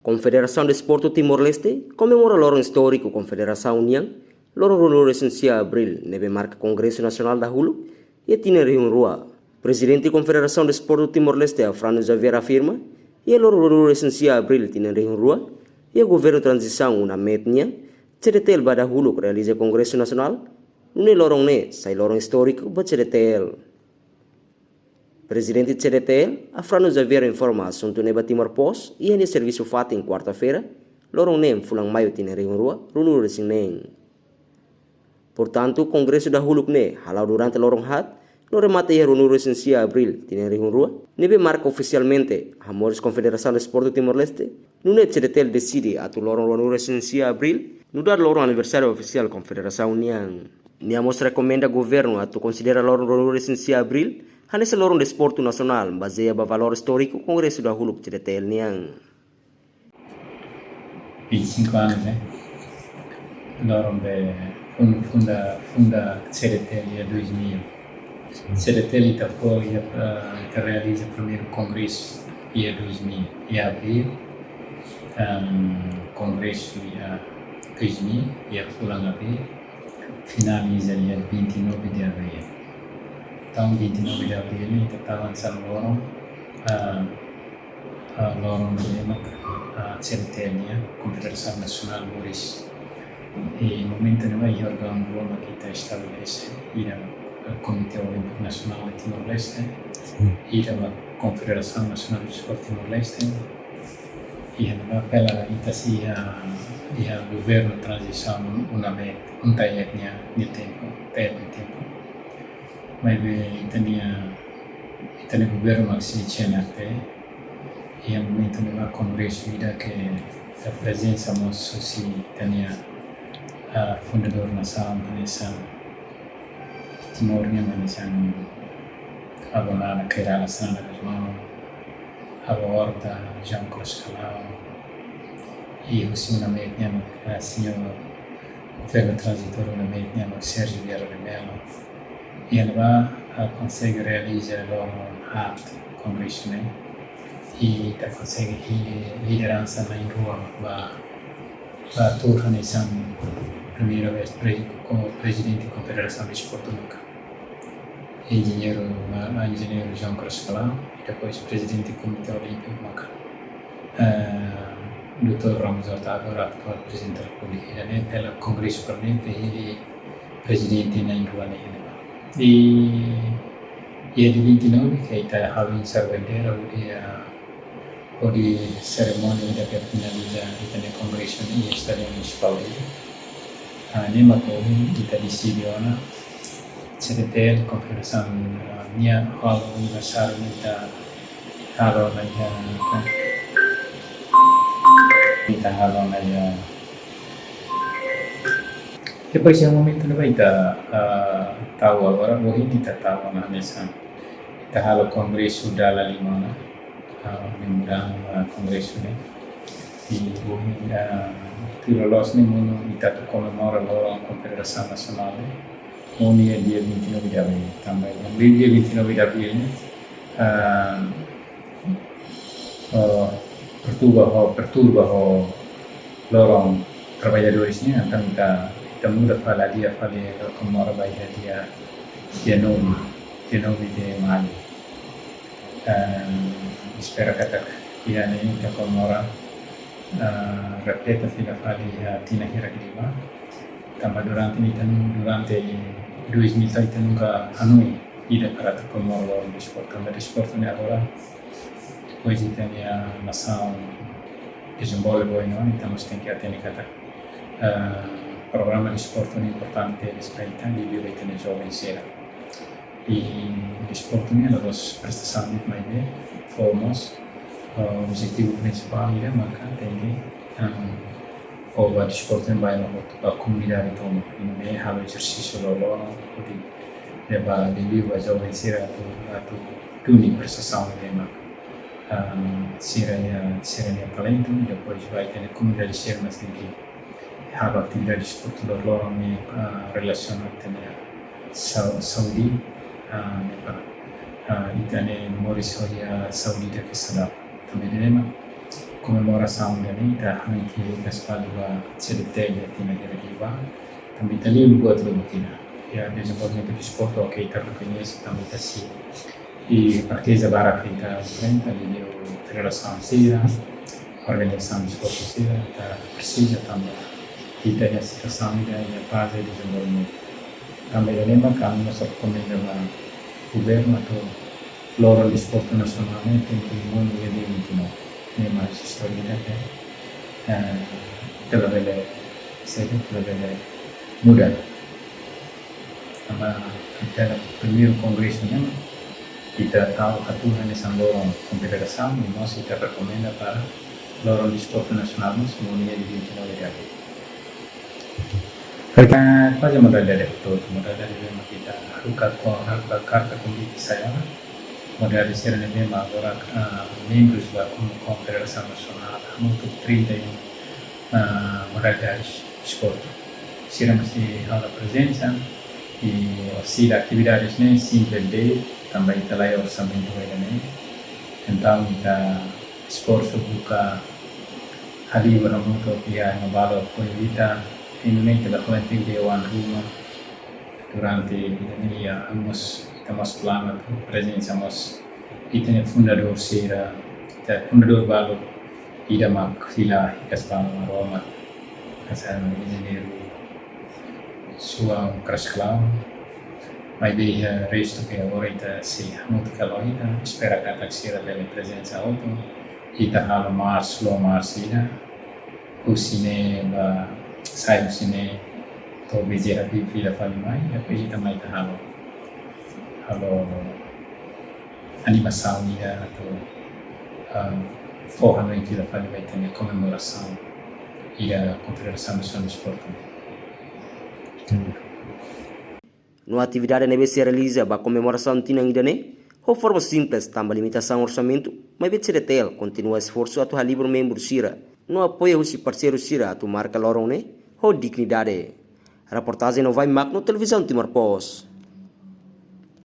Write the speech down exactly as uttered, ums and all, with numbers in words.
Konfederasaun Desportu Timor-Leste komemora loron istóriku konfederasaun nian, loron ruanulu-resin-sia Abríl, ne'ebé marka Kongresu Nasionál dahuluk iha tinan rihun rua. Prezidente Konfederasaun Desportu Timor-Leste, Afrânio Xavier, afirma, iha loron ruanulu-resin-sia Abríl tinan rihun rua, iha governu tranzisaun UNAMET nian, CDTL ba dahuluk realiza Kongresu Nasionál, nune'e loron ne'e sai loron istóriku ba CDTL. Prezidente CDTL, Afrânio Xavier, informa asuntu ne'e ba Timor Post iha nia servisu fatin, kuarta-feira, loron neen fulan Maiu tinan rihun rua ruanulu-resin-neen. Portantu, kongresu dahuluk ne'e hala'o durante loron haat, no remata iha ruanulu-resin-sia Abríl tinan rihun rua, ne'ebé marka ofisialmente hamoris Konfederasaun Desportu Timor-Leste, nune'e CDTL deside atu loron ruanulu-resin-sia Abríl nu'udar loron aniversáriu ofisiál konfederasaun nian. Nia mós rekomenda governu atu konsidera loron ruanulu-resin-sia Abríl hanesan loron desportu nasionál, bazeia ba valór istóriku kongresu dahuluk CDTL nian. Vinte e cinco anos, né? Loron be fun-, funda, funda CDTL iha dois mil. CDTL ita fó iha, ah, ita realiza primeiru kongresu iha dois mil, iha Abríl. Ahm, kongresu iha dois mil, iha fulan Abríl. Finaliza iha vinte e nove de Abril. Entaun, vinte e nove de Abril ne'e ita tau hanesan loron, ah, ah, loron ne'ebé mak, ah, CDTL nian, Konfederasaun Nasionál, moris. I momentu ne'ebá iha órgaun rua mak ita estabelese, ida, ah, Komité Olímpiku Nasionál de Timor-Leste, ida mak Konfederasaun Nasionál Desportu Timor-Leste, iha ne'ebá pela ita sei iha, iha governu tranzisaun UNAMET, UNTAET nia, nia tempu, UNTAET nia tempu. Maibé ita-nia, ita-nia governu mak sei CNRT, iha momentu ne'ebá kongresu ida ke iha prezensa mós husi ita-nia, ah, fundadór nasaun, hanesan Timor nian, hanesan Avó Nana Kay Rala Xanana Gusmão, Avó Horta João Croce Calao, i husi UNAMET nian, ah, señór governu tranzitóriu UNAMET nian, Sérgio Vieira de Mello. Iha ne'ebá, ah, konsege realiza loron haat kongresu ne'e. I ita konsege hi-, lideransa na'in-rua ba, ba tuur hanesan primeira vez pre-, komu prezidente Konfederasaun Desportu maka enjeñeiru, ma-, enjeñeiru João Croce Calao, i depois prezidente Komité Olímpiku maka, eh, doutór Ramos Horta, agora atuál prezidente da Repúblika. Ida-ne'e pela kongresu permanente hili prezidente na'in-rua ne'e. I, i dia vinte e nove, ke ita halo insa bandeira, hodi, ah, hodi serimónia ida ke finaliza ita-nia kongresu ne'e iha Estádiu Munisipál. Ah, ne'e mak ohin ita deside ona, CDTL, Konfederasaun, ah, nia halo aniversáriu ne'e ita halo ona iha, ita halo ona iha. Depois iha momentu ne'ebá ita, ah, tau agora, ohin ita tau ona hanesan ita halo kongresu dala lima ona, ah, memoriál, ah, kongresu ne'e. I ohin, ah, tuir loloos ne'e monu ita atu komemora loron Konfederasaun Nasionál ne'e, monu iha dia vinte e nove de Abril, tanba iha dia vinte e nove de Abril ne'e, ah, eh, perturba ho, perturba ho loron traballadores nian, entaun ita, ita muda fali, dia fali, komemora ba iha dia, dia nove, dia nove de Maio. Eh, espera katak iha ne'e ita komemora, eh, refleta fila fali iha tinan hirak liubá. Tanba durante ne'e ita nun-, durante dois mil ita nunka hanoin ida para atu komemora loron desportu. Tanba desportu ne'e agora, depois ita-nia nasaun dezenvolve oioin, entaun mós tenke atende katak, ah, programa desportu ne'e importante tebes ba ita, liuliu ba ita-nia joven sira. I desportu ne'e la'ós prestasaun de'it, maibé fó mós, ah, objetivu prinsipál ida maka tenke, ah, fó ba desportu ne'e ba ema hotu, ba komunidade tomak, imi halo ezersísiu loroloron, hodi leba liuliu ba joven sira atu, atu duni prestasaun ne'ebé mak, ah, sira iha, sira-nia talentu, i depois ba ita-nia komunidade sira mós tenke halo atividade desportu loroloron ne'e, ah, relasiona ho ita-nia sau-, saúde, ah, ne'e para, ah, ita-nia moris ho iha saúde ida ke saudável. Tanba ne'e mak Komemorasaun ne'e ita hanoin ke ita espalha ba C D T L tinan hira liubá, tanba ita liu buat lubuk ida. Ya, dezenvolvimentu desportu, oke, ita rekoñese tanba ita sei. I frakteza barak ita enfrenta, liuliu federasaun sira, organizasaun desportu sira, ita presiza tanba ita-nia situasaun ida, nia pás i dezenvolvimentu. Tanba ida-ne'e mak ami mós rekomenda ba governu atu loron desportu nasionál ne'e tenke monu iha dia vinte e nove. Ne'e mak istória ida ke, eh, ita labele, saida, ita labele muda. Tanba ita-nia primeiru kongresu ne'e mak ita tau hatudu hanesan loron konfederasaun, i mós ita rekomenda para loron desportu nasionál mós monu iha dia vinte e nove de abril. Porque kuaze modalidade hotu-hotu, modalidade ne'ebé mak ita haruka ko, haruka karta konvite sai ona. Modalidade sira ne'ebé mak agora, ah, membrus ba kon-, konfederasaun nasionál, hamutuk trinta e um, ah, modalidades desportu. Sira mós sei halo prezensa, i orsida atividades ne'e simples de'it, tanba ita laiha orsamentu ba ida-ne'e. Entaun, ita esforsu buka halibur hamutuk, iha ema balu apoiu ita, i nune'e ita la kontente de'it oan ruma. Durante ida-ne'e iha mós, ita mós planu atu prezensa mós ita-nia fundadór sira, ita fundadór balu, ida mak fila hikas ba Maromak, hanesan enjeñeiru João Crasclau, maibé iha restu ke agora ita sei hamutuk halo ida, espera katak sira bele prezensa hotu, ita halo mars, long mars ida, husi ne'e ba, sai husi ne'e, to'o B J Habibie fila fali mai, depois ita mai ita halo, halo animasaun ida atu, ah, fó hanoin fila fali ba ita-nia komemorasaun ida Konfederasaun Nasionál Desportu. No atividade ne'ebé sei realiza ba komemorasaun tinan ida-ne'e, ho forma simples tanba limitasaun orsamentu, maibé C D T L kontinua esforsu atu halibur membru sira, no apoiu husi parseiru sira atu marka loron ne'e ho dignidade. Reportajen Novai Magno, Televizaun Timor Post.